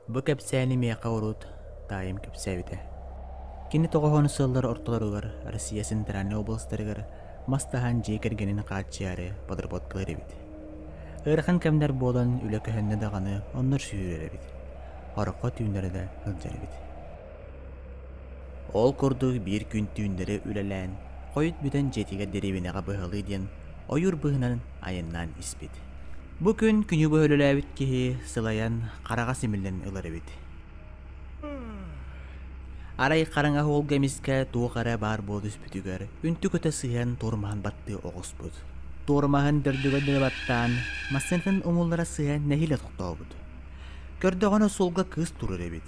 Бу кэпсээни миэхэ урут таайым кэпсээбитэ. Кини тоҕоһону сыллар ортолоругар Россия центральнай областарыгар мас таһан дьиэ кэргэнин хааччыйаары подработкалар эбит. Ыарахан кэмнэр буолан үлэ көһүннэ даҕаны оннор сүүрэр эбит. Ороххо түүннэри да сылдьар эбит. Ол курдук биир күн түүннэри үлэлээн, хойут бүтэн дьиэтигэр дэриэбинэҕэ быһалыы диэн ойуур быыһынан айаннаан испит. Бу күн күнү быһа үлэлээбит киһи сылайан, хараҕа симиллэн ылар эбит. Арай хараҥа уолга эмискэ туох эрэ баар буола түспүтүгэр үнтү көтө сыһыан туормаһын баттыы оҕуспут. Туормаһын төрдүгэр дылы баттаан, массыынатын умуллара сыһан нэһиилэ тохтообут. Көрдөҕүнэ суолга кыыс турар эбит.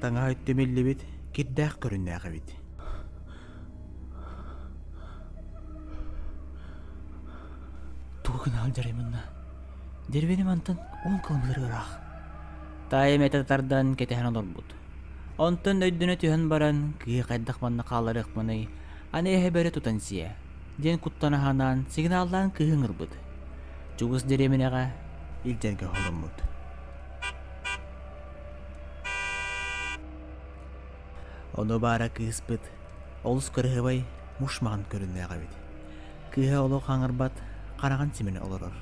Таҥаһа өттүмүллүбүт, кирдээх көрүннээх эбит. Тугу гына сылдьарый манна? Деревини мантан 10 километр ыраах. Таайым этэ тардан кэтэһэн олорбут. Онтон өйдөнө түһэн баран, кыыһы хайдах манна хаалларыахпыный, аны эһэ бөрө тутан сиэ, диэн куттана санаан сигналлаан кыыһы ыҥырбыт. Чугас дэриэбинэҕэ илдьэргэ холоммут. Ону баара кыыспыт олус кыраһыабай муш маҕан көрүннээх эбит. Кыыһа олох хаҥырбат, хараҕын симэн олорор.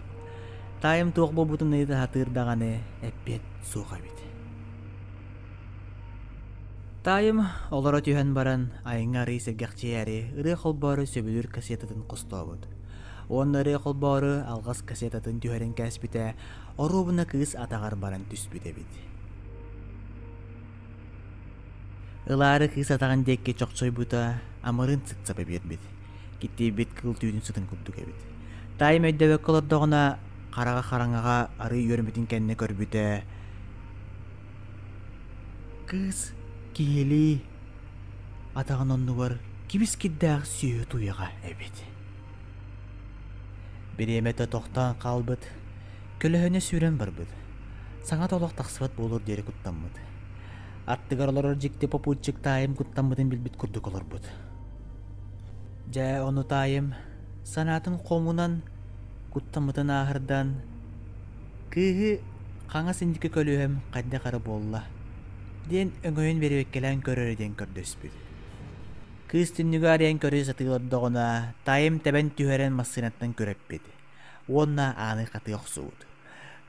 Таайым туох буолбутун ыйыта сатыыр даҕаны эппиэт суох эбит. Таайым олоро түһэн баран айыҥҥа арыый сэргэхчийээри ырыа холбоору сөбүлүүр кассетатын хостообут. Уонна ырыа холбоору алҕас кассетатын түһэрин кээспитэ, оруобуна кыыс атаҕар баран түспүт эбит. Ылаары кыыс атаҕын диэки чохчойбута, амырыын сыт саба биэрбит. Киттийбит кыыл түүтүн сытын курдук эбит. Таайым өйдөбөккө олордоҕуна, хараҕа хараҥаҕа арыый үөрмүтүн кэннэ көрбүтэ, кыыс киһилии атаҕын оннугар кибис кирдээх сүөһү туйаҕа эбит. Бириэмэтэ тохтоон хаалбыт, көлөһүнэ сүүрэн барбыт. Саҥа толох тахсыбат буолуор диэри куттаммыт. Аттыгар олорор дьикти попутчик таайым куттаммытын билбит курдук олорбут. Дьэ, ону таайым санаатын хомунан, куттаммытын ааһырдан, кыыһы хаҥас инники көлүөһэм хайдах эрэ буолла диэн өҥөйөн бэрэбиэркэлээн көрөрө диэн көрдөспүт. Кыыс түннүгү арыйан көрө сатыы олордоҕуна, таайым тэбэн түһэрэн массыынаттан күрэппит уонна ааны хатыы охсубут.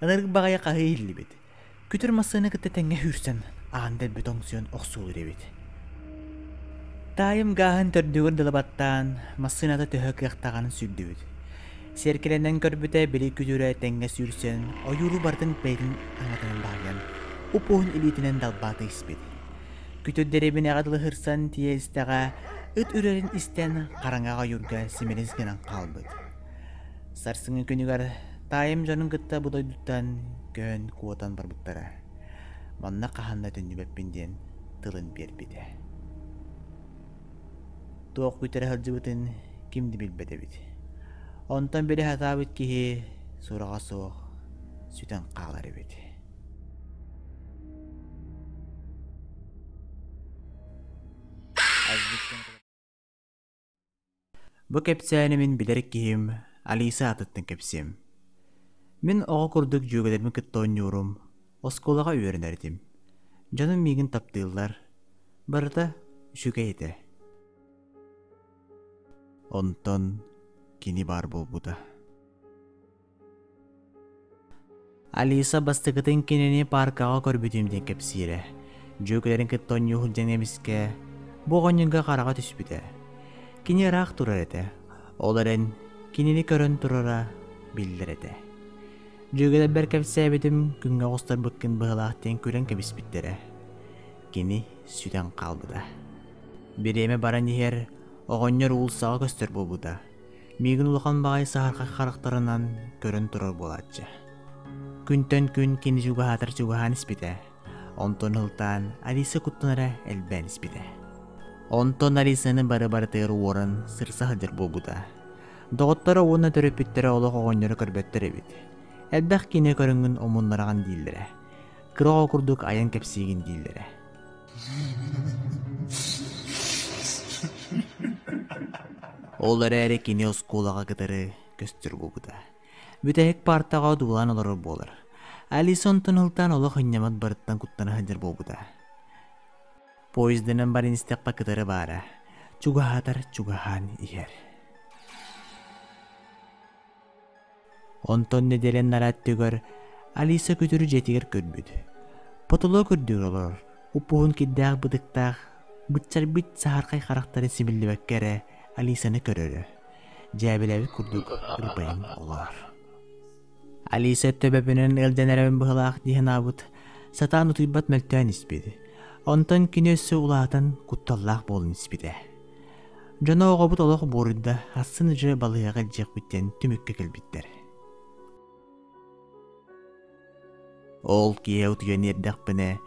Ынырык баҕайы хаһыы иһиллибит. Күтүр массыына кытта тэҥҥэ сүүрсэн, аан дэлби тоҥсуйан охсуулуур эбит. Таайым гааһын төрдүгэр дылы баттаан, массыыната төһө кыахтааҕын сүүрдүбүт. Сиэркилэнэн көрбүтэ били күтүрэ тэҥҥэ сүүрсэн, ойууру барытын бэйэтин аҥатынан баайан, уп-уһун илиитинэн далбаата испит. Күтүр дэриэбинэҕэ дылы сырсан тиийэ истэҕэ, ыт үрэрин истэн, хараҥаҕа ойуурга симирис гынан хаалбыт. Сарсыҥҥы күнүгэр таайым дьонун кытта бу дойдуттан көһөн куотан барбыттара. Манна хаһан да төннүбэппин диэн тылын биэрбитэ. Туох күтэрэ сылдьыбытын ким да билбэт эбит. Онтон били сатаабыт киһи сураҕа суох сүтэн хаалар эбит. Бу кэпсээни мин билэр киһим Алиса аатыттан кэпсиэм. Мин оҕо курдук дьүөгэлэрбин кытта оонньуурум, оскуолаҕа үөрэнэр этим. Дьонум миигин таптыыллар, барыта үчүгэй этэ. Онтон кини баар буолбута. Алиса бастакытын кинини пааркаҕа көрбүтүм диэн кэпсиирэ. Дьүөгэлэрин кытта оонньуу сылдьан эмискэ бу оҕонньорго хараҕа түспүтэ. Кини ыраах турар этэ, ол эрэн кинини көрөн турара биллэр этэ. Дьүөгэлэрбэр кэпсээбитим күҥҥэ оҕустарбыккын быһалаах диэн күлэн кэбиспиттэрэ. Кини сүтэн хаалбыта. Бириэмэ баран иһэр, оҕонньор уулуссаҕа көстөр буолбута. Миигин улахан баҕайы саһархай харахтарынан көрөн турар буолааччы. Күнтэн күн кини чугаһаатар чугаһаан испитэ. Онтон ылтаан Алиса куттанара элбээн испитэ. Онтон Алисаны бары-барытыгар уоран сырса сылдьар буолбута. Доҕотторо уонна төрөппүттэрэ олох оҕонньору көрбөттөр эбит. Элбэх киинэ көрөҥҥүн омуннараҕын дииллэрэ. Кыра оҕо курдук айан кэпсиигин дииллэрэ. Ол эрээри кини оскуолаҕа кытары көстөр буолбута. Бүтэһик паартаҕа одуулаан олорор буолар. Алиса онтон ылтаан олох ынньамат барыттан куттана сылдьар буолбута. Поездынан баран истэххэ кытары баара, чугаһаатар чугаһаан иһэр. Онтон нэдиэлэн нараат түгэр Алиса күтүрү дьиэтигэр көрбүт. Потолок үрдүгэр олорор, уппуһун кирдээх бытыктаах, быччарбыт саһархай харахтарын симиллибэккэ эрэ Алисаны көрөрө. Дьээбэлээбит курдук ырбайан олорор. Алиса төбөбүнэн ыалдьан эрэбин быһылаах дии санаабыт, сатаан утуйбат мөлтөөн испит. Онтон кини өссө улаатан кутталлаах буолан испитэ. Дьоно оҕобут олох буоруйда, ахсын уже балыыһаҕа илдьиэхпит диэн түмүккэ кэлбиттэр. Ол киэһэ утуйан иэрдэхпинэ,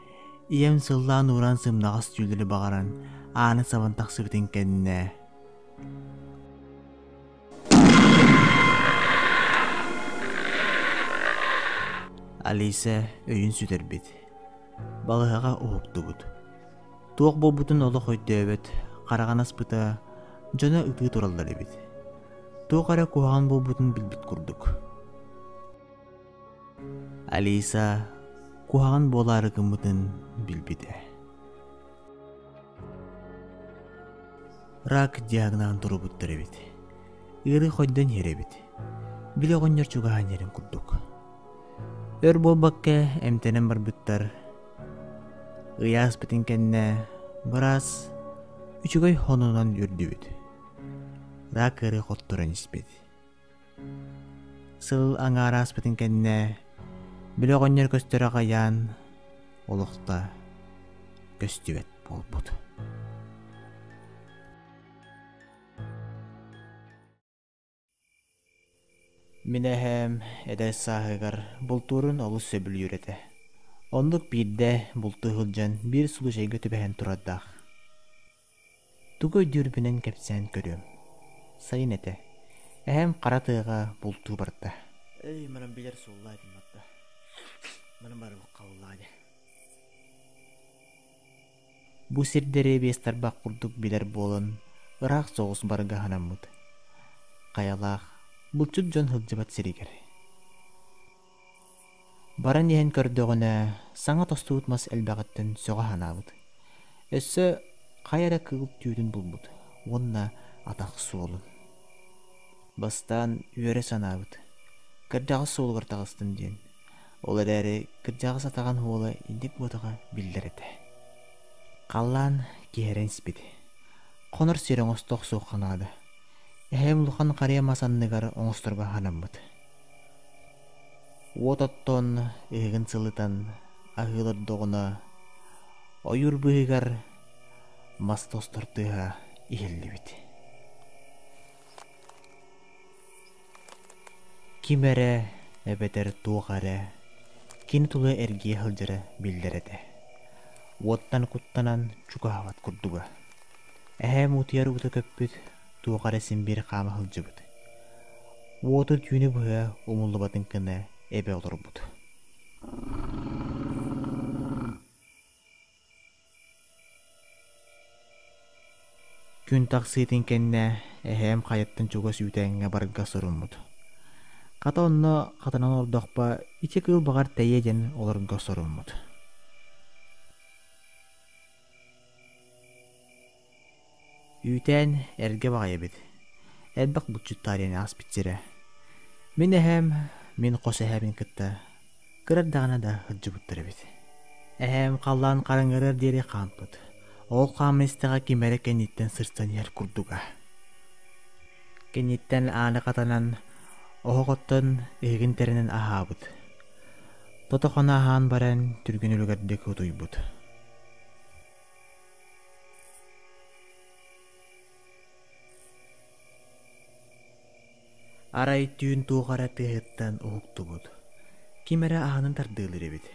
ийэм сыллаан ууран сымнаҕас түүлэри баҕаран, ааны сабан тахсыбытын кэннэ Алиса өйүн сүтэрбит, балыыһаҕа уһуктубут. Туох буолбутун олох өйдөөбөт, хараҕын аспыта, дьоно ытыы тураллар эбит. Туох эрэ куһаҕан буолбутун билбит курдук. Алиса куһаҕан буолаары гыммытын билбитэ. Рак диагноһын туруорбуттар эбит. Ыарыы хойдон иһэр эбит. Били оҕонньор чугаһаан иһэрин курдук. Өр буолбакка эмтэнэн барбыттар. Ыйааспытын кэннэ быраас үчүгэй хонунан үөрдүбүт. Рак ыарыы хотторон испит. Сыл аҥаара ааспытын кэннэ били оҕонньор көстөрө аҕыйаан олохто көстүбэт буолбут. Мин эһээм эдэр сааһыгар бултуурун олус сөбүлүүр этэ. Оннук биирдэ бултуу сылдьан биир случайга түбэһэн турардаах. Тугу өйдүүрбүнэн кэпсээн көрүөм. Сайын этэ. Эһээм хара тыаҕа бултуу барда. Эй, манан билэр суоллаа этим барда. Манан бары халлаа дьэ. Бу сирдэри биэс тарбах курдук билэр буолан, ыраах соҕус барга санаммыт. Хайалаах, булчут дьон сылдьыбат сиригэр. Баран иһэн көрдөҕүнэ, саҥа тостубут мас элбэҕиттэн сөҕө санаабыт. Өссө хайа эрэ кыыл түүтүн булбут уонна атах суолун. Бастаан үөрэ санаабыт, кырдьаҕас суолугар таҕыстым диэн. Ол эрээри кырдьаҕас атаҕын уола инник буотаҕа биллэр этэ. Халлаан киһэрэн испит. Хонор сир оҥосто охсуохха наада. Эһээм улахан харыйа мас анныгар оҥосторго санаммыт. Уот оттон, ыһыгын сылытан, аһыы олордоҕуна, ойуур быыһыгар мас тостор тыаһа иһиллибит. Ким эрэ эбэтэр туох эрэ кини тула эргийэ сылдьара биллэр этэ. Уоттан куттанан чугаһаабат курдуга. Эһээм утуйар уута көппүт, туох эрэ син биир хаама сылдьыбыт. Уоту түүнү быһа умуллубатын гына эбэ олорбут. Күн тахсыытын кэннэ эһээм хайаттан чугас үүтээҥҥэ барга соруммут. Хата онно хатанан олордохпо ити кыыл баҕар тэйиэ диэн олорго соруммут. Үүтээн эргэ баҕайы эбит. Элбэх булчут таарыйан ааспыт сирэ. Мин эһээм мин хос эһээбин кытта Кыра эрдэҕинэ да сылдьыбыттар эбит. Эһээм халлаан хараҥарыар диэри хаампыт. Ол хааман истэҕэ ким эрэ кэнниттэн сырсан иһэр курдуга. Кэнниттэн ааны хатанан, оһох оттон иһигин тэринэн аһаабыт. Тото-хана аһаан баран түргэн үлүгэрдик утуйбут. Арай түүн туох эрэ тыаһыттан уһуктубут. Ким эрэ аанын тардыалыыр эбит.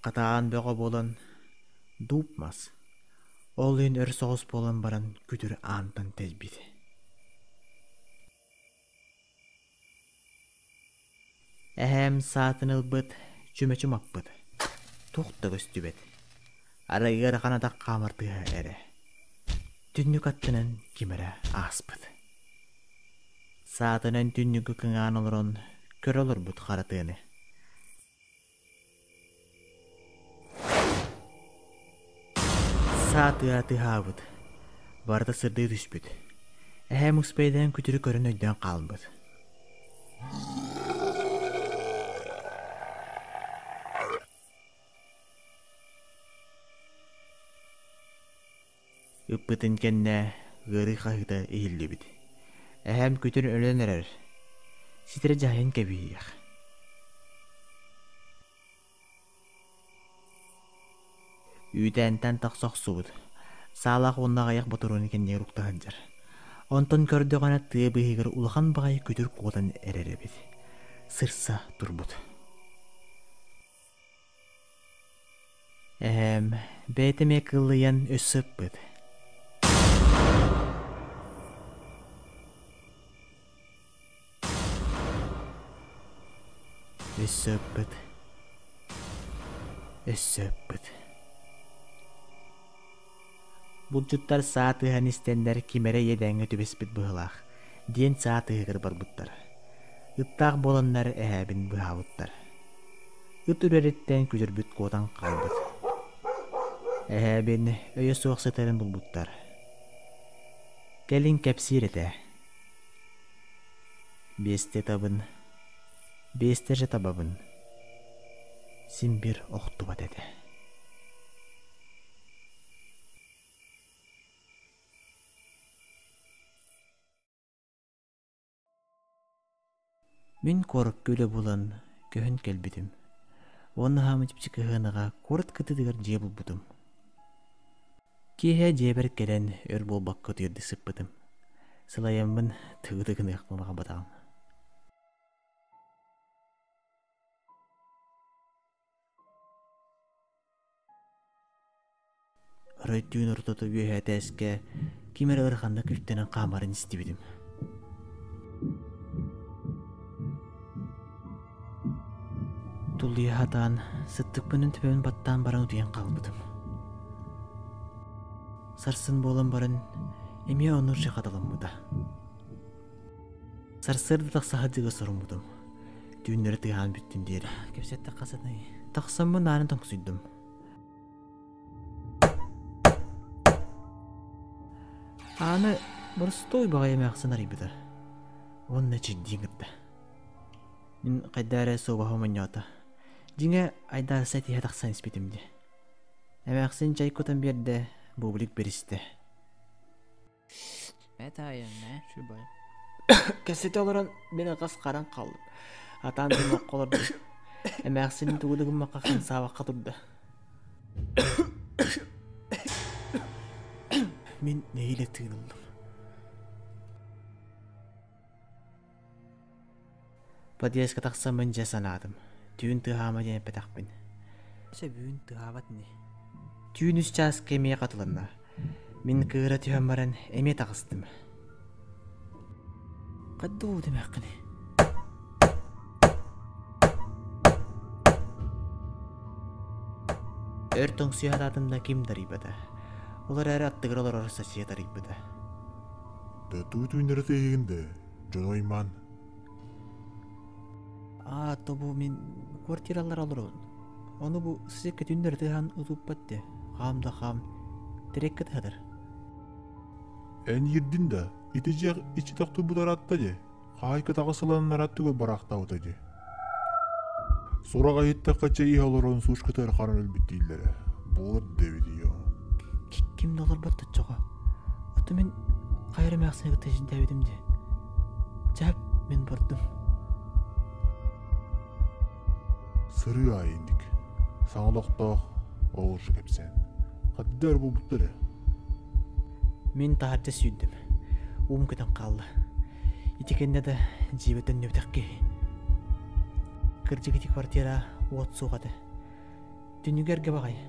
Хатаан бөҕө буолан дууп мас. Ол иһин өр соҕус буолан баран күтүр аантан тэйбит. Эһээм саатын ылбыт, чүмэчи маппыт. Туох да көстүбэт. Арай ыарахан атах хаамар тыаһа эрэ. Түннүк аттынан ким эрэ ааспыт. Саатынан түннүгү кыҥаан олорон көрө олорбут хара тыаны. Саа тыа тыаһаабыт, барыта сырдыы түспүт. Эһээм успейдаан күтүрү көрөн өйдөөн хаалбыт. Ыппытын кэннэ ыарыы хаһыыта иһиллибит. Эһээм күтүр өлөн эрэр, ситэрэ дьаһайан кэбиһиэх. Үүтээнтэн тахса охсубут, саалаах уонна аҕыйах ботуруону кэннигэр укта сылдьар. Онтон көрдөҕүнэ тыа быыһыгар улахан баҕайы күтүр куотан эрэр эбит. Сырса турбут. Эһээм бэйэтэ эмиэ кыллыйан өссө ыппыт. Өссө ыппыт. Өссө ыппыт. Булчуттар саа тыаһын истэннэр ким эрэ иэдээҥҥэ түбэспит быһыылаах диэн саа тыаһыгар барбыттар. Ыттаах буоланнар эһээбин быыһаабыттар. Ыт үрэриттэн күтүрбүт куотан хаалбыт. Эһээбин өйө суох сытарын булбуттар. Кэлин кэпсиир этэ. Биэстэ табын, биэстэ же табабын. Син бир охтубат этэ. Мин куоракка үлэ булан, көһөн кэлбитим. Уонна хаамы чэпчэки сыанаҕа куорат кытыытыгар дьиэ булбутум. Киэһэ дьиэбэр кэлэн өр буолбакка утуйарда сыппытым. Сылайаммын тыгы да гыныахпын баҕарбатаҕым. Арай түүн ортото үөһэ этээскэ ким эрэ ыараханнык үктэнэн хаамарын истибитим. Тулуйа сатаан, сыттыкпынан төбөбүн баттаан баран утуйан хаалбытым. Сарсын буолан баран, эмиэ оннук хатыламмыта. Сарсыарда тахса сылдьыга соруммутум. Түүннэри тыаһаан бүттүн диэри. Кэпсэттэххэ сатанай. Тахсаммын ааны тоҥсуйдум. Ааны боростуой баҕайы эмээхсин арыйбыта. Уонна чэйдии ыҥырда. Мин хайда эрэ суобаһым оонньоото. Дьиҥэ, айдаарса этиһэ тахсан испитим дии. Эмээхсин чай кутан биэрдэ, бублик бэристэ. Кэпсэтэ олорон мин аҕас харан хааллым. Атаан дьонноххо олордум. Эмээхсиним тугу да гыммакка хамсаабакка турда. Мин нэһиилэ тыын ыллым. Подъездка тахсаммын дьэ санаатым. Түүн тыаһаама диэн эппэтэхпин. Сөбүүн тыаһаабат ини. Түүн үс чааска эмиэ хатыланна. Мин кыыра түһэн баран эмиэ таҕыстым. Хайда уу дэмэххиний? Өр тоҥсуйа сатаатым да ким да арыйбата. Ол эрээри аттыгар олорор сосед арыйбыта. Да туу түүннэри тыаһыгын да, дьону аймаан. Аа, то бу мин квартиралар олоробун. Ону бу соседка түүннэри тыаһаан утуппат де. Хаам да хаам, тирэккэ тыһатар. Эн иирдин да, ити дьиэх иччи тохтубут аратта дии. Хаайка таҕыс ыланнара тугу бараахтаабыта дии. Сурах иһиттэххэ чэй иһэ олорон сушкатыгар харан өлбүт дииллэрэ. Буолар да эбит ийэ. Ким да олорбот оччоҕо. Ото мин хайа эрэ эмээхсини кытта сирдээбитим дии. Чэ, мин бардым. Сырыы аайы инник. Саҥа олохтоох оҕурсу кэпсээн. Хадда өр буолбуттар ээ. Мин таһырдьа сүүрдүм. Уум көтөн хаалла. Ити кэннэ да дьиэбэ төннүбэтэх киһи. Кырдьык ити квартира уот суох этэ. Түннүгэр эргэ баҕайы.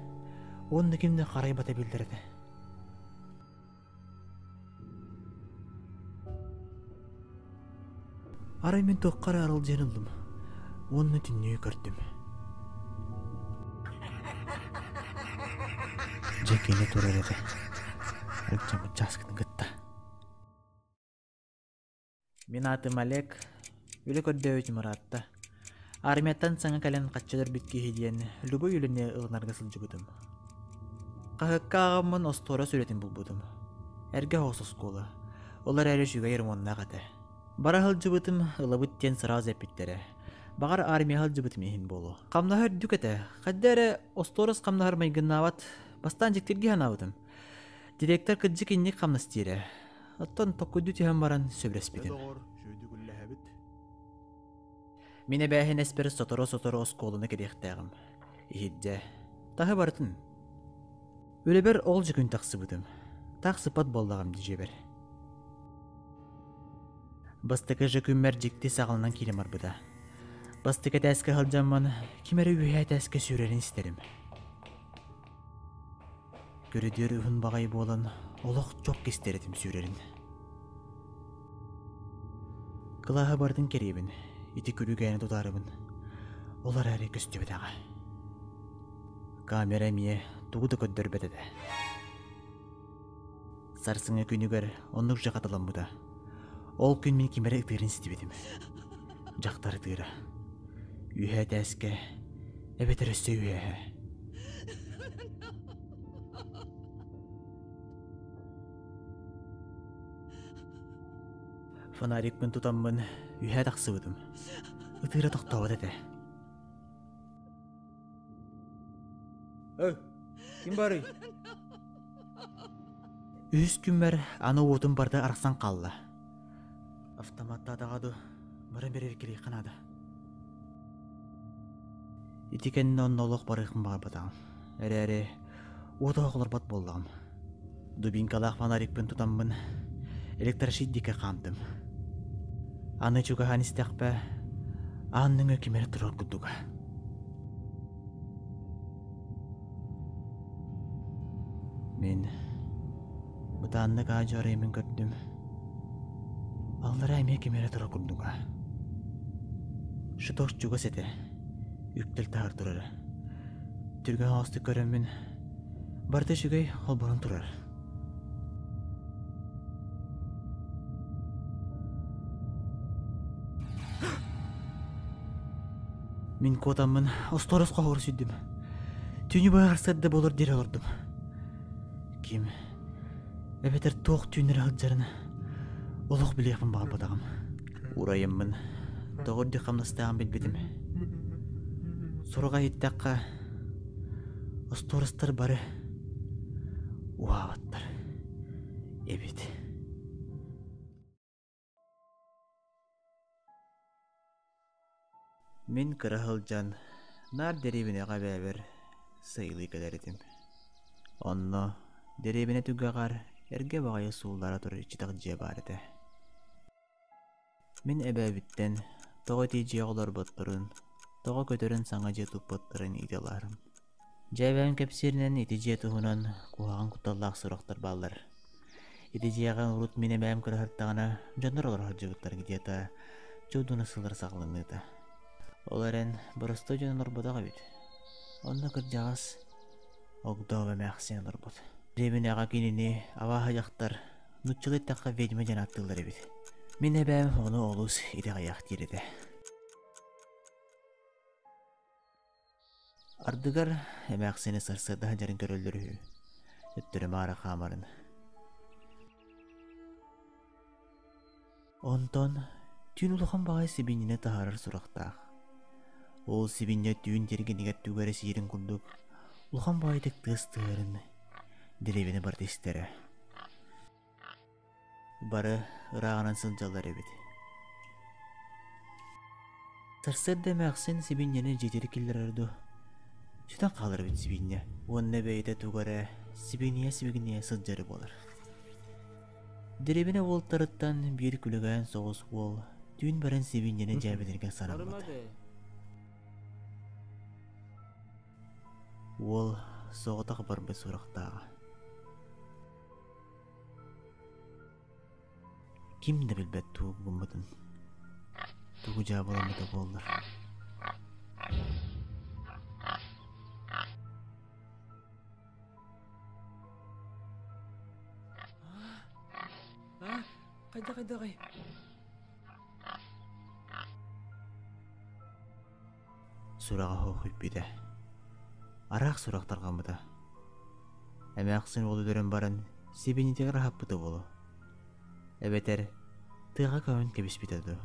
Уонна ким да харайбата биллэр этэ. Арай мин туохха эрэ аралдьыйан ыллым уонна түннүгү көрдүм. Дьэ кини турар этэ. Ылдьаммыт чааскытын кытта. Мин аатым Олег, үлэ көрдөөбүтүм ыраатта. Армияттан саҥа кэлэн хаччы өлөрбүт киһи диэн любой үлэни ылынарга сылдьыбытым. Хаһыакка ааҕаммын остуорас үлэтин булбутум. Эргэ оһоҕос оскуола. Ол эрээри үчүгэй ремоннаах этэ. Бара сылдьыбытым, ылабыт диэн сразу эппиттэрэ. Баҕар армия сылдьыбытым иһин буолуо. Хамнаһа үрдүк этэ. Хайда эрэ остуорас хамнаһар майгыннаабат. Бастаан дьиктиргии санаабытым. Директор кырдьык инник хамнас диирэ. Оттон токкуйду түһэн баран сөбүлэспитим. Доҕор, үчүгэйдик үллэһэбит. Мин эбээһинэспэр сотору-сотору оскуоланы кэлиэхтээҕим. Иһирдьэ. Таһы барытын. Үлэбэр ол дьэ күн тахсыбытым. Таах сыппат буоллаҕым дии дьиэбэр. Бастакы же күммэр дьикти саҕаланан киирэн барбыта. Бастакы этээскэ сылдьаммын, ким эрэ үөһээ этээскэ сүүрэрин истэрим. Көрүдүөр уһун баҕайы буолан, олох чок истэр этим сүүрэрин. Кылааһы барытын кэриэбин, ити күлүгээни тутаарыбын. Ол эрээри көстүбэтэҕэ. Камера эмиэ тугу да көрдөрбөт этэ. Сарсыҥҥы күнүгэр оннук же хатыламмыта. Ол күн мин ким эрэ ытыырын истибитим. Дьахтар ытыыра. Үөһээ этээскэ, эбэтэр өссө үөһээ. Фонарикпын тутаммын үөһээ тахсыбытым. Ытыыра тохтообот этэ. Эй, ким барый? Үһүс күммэр аны уотум барыта арахсан хаалла. Автоматтаатаҕа дуу, баран бэрэбиэркэлиэххэ наада. Ити кэннэ онно олох барыахпын баҕарбатаҕым. Эрээри уот оһох олорбот буоллаҕым. Дубинкалаах фонарикпын тутаммын электрощит диэки хаамтым. Аны чугаһаан истэхпэ, аан нөҥүө ким эрэ турар курдуга. Мин бытааннык аа-дьуо арыйаммын көрдүм. Аллараа эмиэ ким эрэ турар курдуга. Щиток чугас этэ, үктэл таһар турара. Түргэн оҕустук көрөммүн, барыта үчүгэй холбонон турар. Мин куотаммын остуорас хоһугар сүрдүм. Түүнү быһа сырда буолар диэри олордум. Ким эбэтэр туох түүннэри сылдьарын олох билиэхпин баҕарбатаҕым. Урайыммын тоҕо үрдүк хамнастааҕын билбитим. Сураҕа иһиттэххэ, остуорастар бары уһаабаттар эбит. Мин кыра сылдьан наар дэриэбинэҕэ эбээбэр сайылыы кэлэр этим. Онно дэриэбинэ түгэҕэр эргэ баҕайы сууллара турар иччитэх дьиэ баар этэ. Мин эбээбиттэн тоҕо ити дьиэҕэ олорботторун, тоҕо көтөрүн саҥа дьиэ туппуттарын ыйыталаһарым. Дьэ эбээм кэпсииринэн ити дьиэ туһунан куһаҕан кутталлаах сурахтар бааллар. Ити дьиэҕэ урут мин эбээм кыраһырдаҕына дьоннор олоро сылдьыбыттар где-то чудуна сыллар саҕаланыыта. Ол эрэн боростуой дьон олорботох эбит. Онно кырдьаҕас Огдообо эмээхсин олорбут. Дэриэбинэҕэ кинини абааһы дьахтар, нууччалыы эттэххэ ведьма диэн ааттыыллар эбит. Мин эбээм ону олус итэҕэйээхтиир этэ. Ардыгар эмээхсини сарсыарда сылдьарын көрөллөр үһү, төттөрү маара хаамарын. Онтон түүн улахан баҕайы сибиинньэни таһаарар сурахтаах. Ол сибиинньэ түүн тиэргэнигэр тугу эрэ сиирин курдук улахан баҕайытык тыас тыаһарын дэриэбинэ барыта истэрэ. Бары ырааҕынан сылдьаллар эбит. Сарсыарда эмээхсин сибиинньэни дьиэтигэр киллэрэр дуо? Сүтэн хаалар эбит сибиинньэ. Уонна бэйэтэ тугу эрэ сибигинийэ-сибигинийэ сылдьара буолар. Дэриэбинэ уолтарыттан биир күлүгээн соҕус уол түүн баран сибиинньэни дьээбэлэргэ сараммыт. Уол соҕотох барбыт сурахтааҕа. Ким да билбэт тугу гыммытын, тугу дьаабыламмыта буоллар. Хайдах-хайдаҕый? Сураҕа хоохуйбута. Араах сурах тарҕаммыта. Эмээхсин уолу өлөрөн баран сибиинньэтигэр аһаппыта буолуо. Эбэтэр тыаҕа көмөн кэбиспитэ дуу.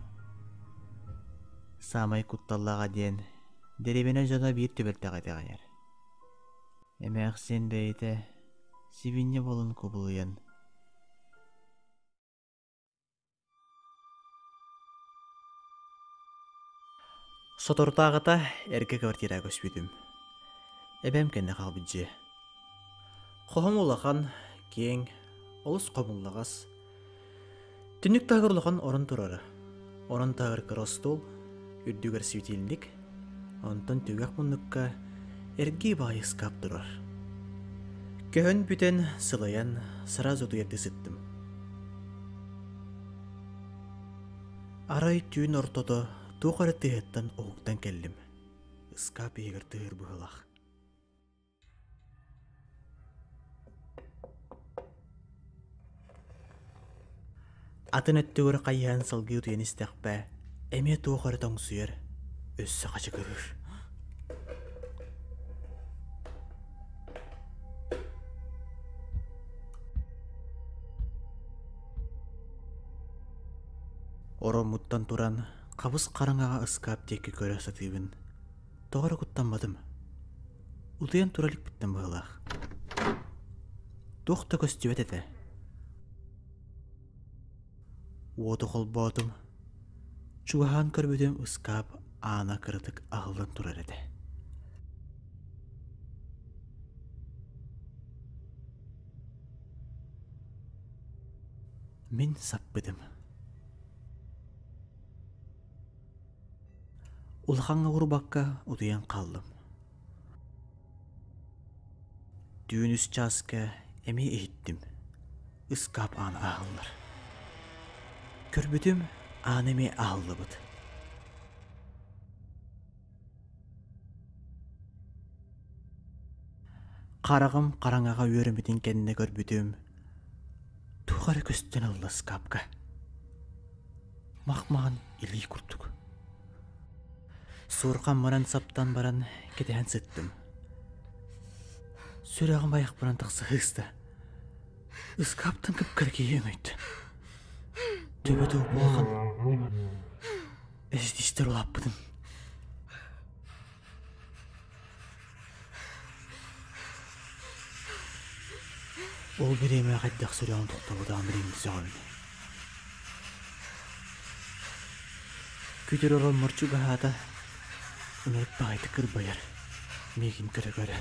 Саамай кутталлааҕа диэн дэриэбинэ дьоно биир түбэлтэҕэ итэҕэйэр. Эмээхсин бэйэтэ сибиинньэ буолан кубулуйан Соторутааҕыта эргэ квартираҕа көспүтүм. Эбэм кэннэ хаалбыт дьиэ. Хоһум улахан, киэҥ, олус хомуллаҕас. Түннүк таһыгар улахан орон турара. Орон таһыгар кыра остуол, үрдүгэр светильник, онтон түгэх муннукка эргии баҕайы ыскаап турар. Көһөн бүтэн, сылайан, сразу утуйардыы сыттым. Арай түүн ортото туох эрэ тыаһыттан уһуктан кэллим. Ыскаап иһигэр тыаһыыр быһыылаах. Атын өттүгэр хайыһан салгыы утуйан истэхпэ, эмиэ туох эрэ тоҥсуйар, өссө хачыгырыыр. Ороммуттан туран, хабыс хараҥаҕа ыскаап диэки көрө сатыыбын. Тоҕо эрэ куттамматым. Утуйан тура иликпиттэн быһыылаах. Туох да көстүбэт этэ. Уоту холбоотум. Чугаһаан көрбүтүм ыскаап аана кыратык аһыллан турар этэ. Мин саппытым. Улахаҥҥа уурбакка утуйан хааллым. Түүн үс чааска эмиэ иһиттим. Ыскаап аана аһыллар. Көрбүтүм, аана эмиэ аһыллыбыт. Хараҕым хараҥаҕа үөрэммитин кэннэ көрбүтүм, туох эрэ көстөн ылла ыскаапка. Мах-маҕан илии курдук. Суорҕаммынан саптан баран кэтэһэн сыттым. Сүрэҕим айахпынан тахса сыыста. Ыскааптан кып-кыра киһи өҥөйдө. Төбөтө улахан эстистэр улааппытын. Ол бириэмэ хайдах сүрэҕим тохтобутаҕын билигин сөҕөбүн. Күтүр ороммор чугаһаата, ынырык баҕайытык кырбайар, миигин көрө-көрө.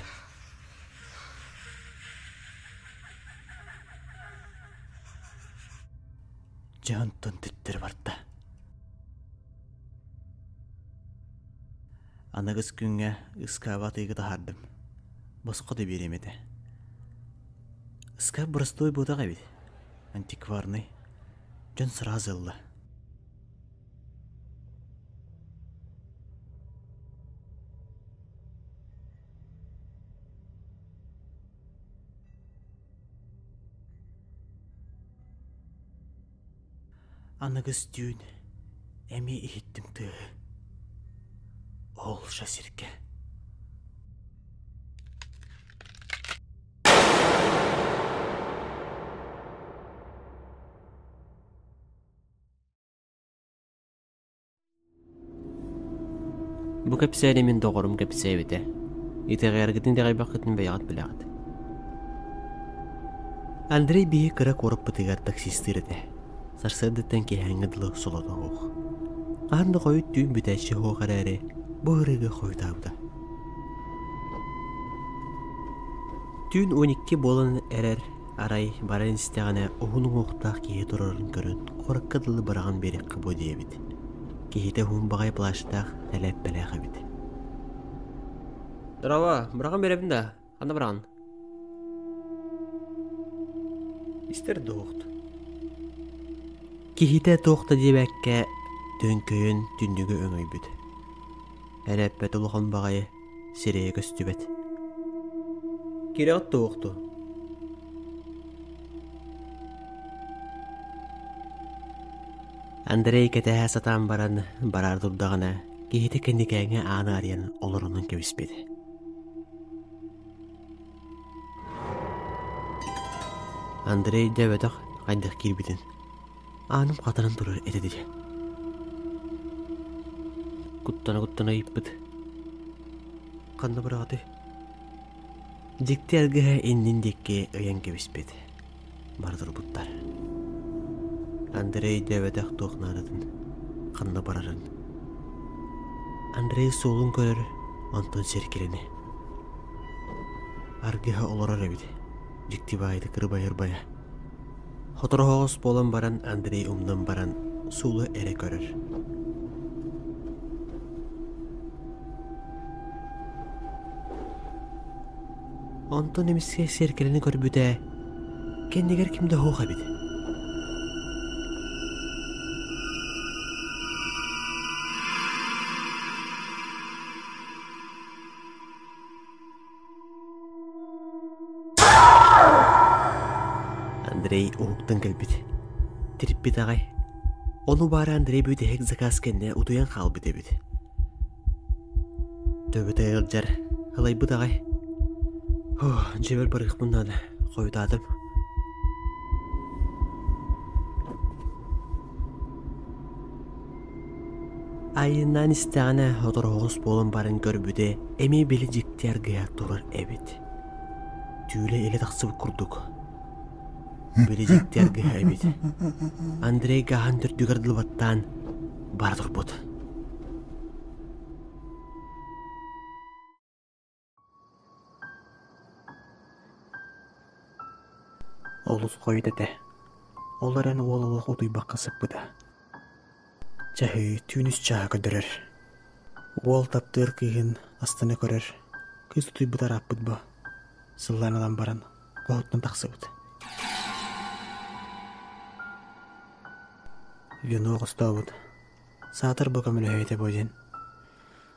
Дьэ онтон төттөрү барда. Аныгыс күҥҥэ ыскааба атыыга таһаардым. Босхо да биэриэм этэ. Ыскаап боростуой буотах эбит. Антикварный. Дьон сразу ылла. Аныгыс түүн эмиэ иһиттим тыаһы. Ол сиргэ. Бу кэпсээни мин доҕорум кэпсээбитэ. Итэҕэйэргитин итэҕэйбэххитин бэйэҕит билэҕит. Андрей биһи кыра куораппытыгар таксистыыр этэ. Сарсыардаттан киэһээҥҥэ дылы солото суох. Хаһан да хойут түүн бүтээччи суох эрээри, бу ырыыга хойутаабыта. Түүн 12 буолан эрэр арай баран истэҕинэ уһун уҥуохтаах киһи турарын көрөн куоракка дылы быраҕан биэриэххэ буо диэбит. Киһитэ уһун баҕайы плащтаах, тэлээппэлээх эбит. Здорово, быраҕан биэрэбин да, ханна быраҕан? Истэр дуоҕут. Киһитэ туох да диэбэккэ төҥкөйөн түннүгү өҥөйбүт. Эрэппэт улахан баҕайы сирэйэ көстүбэт. Кирэҕит туохту? Андрей кэтэһэ сатаан баран бараар турдаҕына, киһитэ кэнникээҥҥэ ааны арыйан олорунан кэбиспит. Андрей өйдөөбөтөх хайдах киирбитин. Ааным хатанан турар этэ дии. Куттана-куттана ыйыппыт. Ханна быраҕатый? Дьикти аргыһа иннин диэки ыйан кэбиспит. Бары турбуттар. Андрей өйдөөбөтөх туох наадатын, ханна барарын. Андрей суолун көрөр, онтон сиркилини. Аргыһа олорор эбит. Дьикти баайыта кырбайыр-байа. Сотору буолан баран Андрей умнан баран суолу эрэ көрөр. Онтон эмискэ сиэркилэни көрбүтэ, кэннигэр ким да суох эбит. Андрей уһуктан кэлбит. Тириппит аҕай. Ону баара Андрей бүтэһик заказ кэннэ утуйан хаалбыт эбит. Төбөтө ыалдьар, ылайбыт аҕай. Дьиэбэр барыахпын наада, хойутаатым. Айаннаан истэҕинэ сотору буолан баран көрбүтэ эмиэ били дьикти аргыһа турар эбит. Түүлэ илэ тахсыбыт курдук. Били дьикти аргыһа эбит. Андрей гааһын төрдүгэр дылыбаттаан бара турбут. Олус хойут этэ. Ол эрэн уол олох утуйбакка сыппыта. Чаһыы түүн үс чааһа көрдөрөр. Уол таптыыр кыыһын астына көрөр. Кыыс утуйбута ырааппыт бо. Сыллаан ылан баран хоһуттан тахсыбыт. Вино хостообут. Саатар бу көмөлөһүө этэ бу диэн.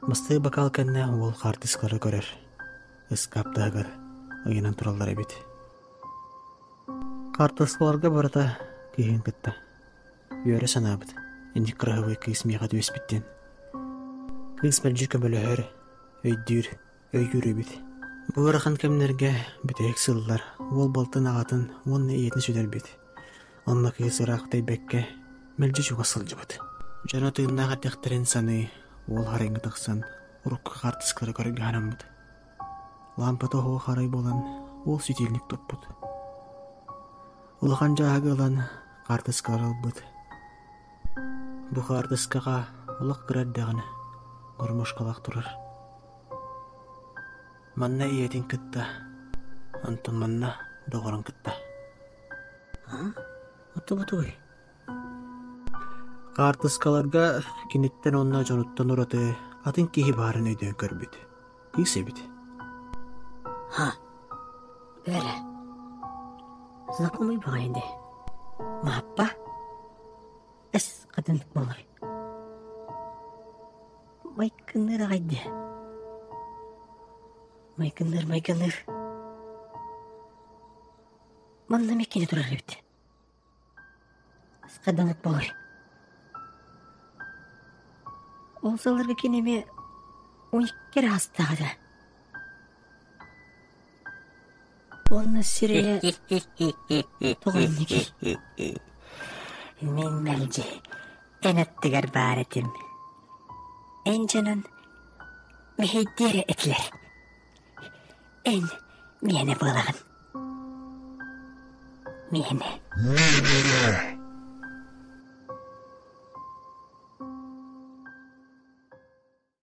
Бастакы бакаал кэннэ уол хаартыскалары көрөр, ыскаап таһыгар ыйанан тураллар эбит. Хаартыскаларга барыта кыыһын кытта. Үөрэ санаабыт, инник кыраһыбай кыыс миэхэ түбэспит диэн. Кыыс мэлдьи көмөлөһөр, өйдүүр, өйүүр эбит. Бу ыарахан кэмнэргэ бүтэһик сыллар уол балтын аҕатын уонна ийэтин сүтэрбит. Онно кыыс ыраах тэйбэккэ, мэлдьи чугас сылдьыбыт. Дьоно тыыннаах эрдэхтэрин саныы, уол харайга тахсан, урукку хаартыскалары көрөргө санаммыт. Лаампата оһоҕо харай буолан, уол ситиилник туппут. Улахан дьааһыгы ылан, хаартыскалары ылбыт. Бу хаартыскаҕа олох кыра эрдэҕинэ гармошкалаах турар. Манна ийэтин кытта, онтон манна доҕорун кытта. Оттубутуй? Хаартыскаларга киниттэн уонна дьонуттан ураты атын киһи баарын өйдөөн көрбүт. Кыыс эбит. Ха, бэрэ. Знакомый баҕайы дии. Мааппа? Эс хатыннык буолар. Майкынныыр аҕай дии. Майгынныыр, майгынныыр. Манна эмиэ кини турар эбит. Хаданык буолар. Ол сылларга кини эмиэ 12 эрэ аастаах этэ. Уонна сирэйэ тоҕо инникий? Мин мэлдьи эн аттыгар баар этим. Эн дьонун мэһэйдиэ эрэ этилэр. Эн миэнэ буолаҕын. Миэнэ. Миэнэ!